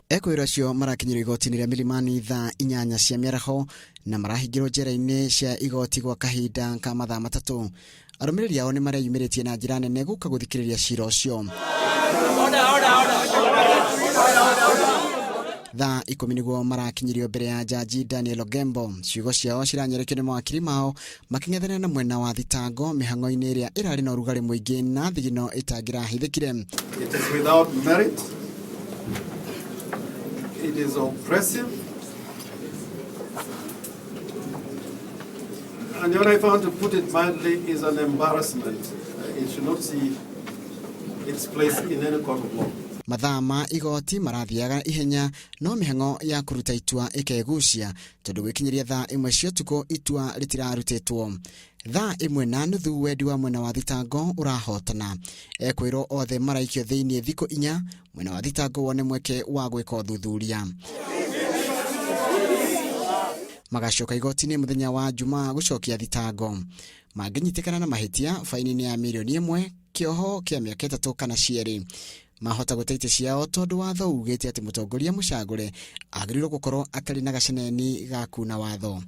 Ekũĩrwo acio marakinyĩrio igoti-inĩ rĩa Milimani thaa 8 cia mĩaraho na marahingĩrwo njera-inĩ cia igoti gwa kahinda ka mathaa 3. Arũmĩrĩri ao nĩ mareyumĩrĩtie na njĩra nene gũka gũthikĩrĩria cira ũcio. Thaa 10 nĩguo marakinyirio mbere ya Jaji Daniel Ogembo. Ciugo ciao ciranyerekio nĩ mawakiri mao makĩng'ethanĩra na mwena wa thitango mĩhang'o-inĩ ĩrĩa ĩrarĩ na ũrugarĩ mũingĩ na thigino ĩtangĩrahithĩkire. It is without merit. It is oppressive. And what I found, to put it mildly, is an embarrassment. It should not see its place in any court of law. Mathaa ma igoti marathiaga ihenya no mĩhang'o ya kũruta itua ĩkegucia tondũ gwĩkinyĩria thaa 1 cia ũtukũ itua rĩtirarutĩtwo. Thaa 1:30 wendi wa mwena wa thitango ũrahotana. Ekwĩrwo othe maraikio thĩinĩ thikũ 4 mwena wa thitango wone mweke wa gwĩka ũthuthuria. Magacoka igoti-inĩ mũthenya wa Jumaa gũcokia thitango. Mangĩnyitĩkana na mahĩtia, faini nĩ ya mirioni 1, kĩoho kĩa mĩaka 3 kana cierĩ. Mahota gũte itĩ ciao tondũ watho ugĩte atĩ mũtongoria mũcagũre agĩrĩirwo gũkorwo atarĩ na gaceneni ga kuna watho.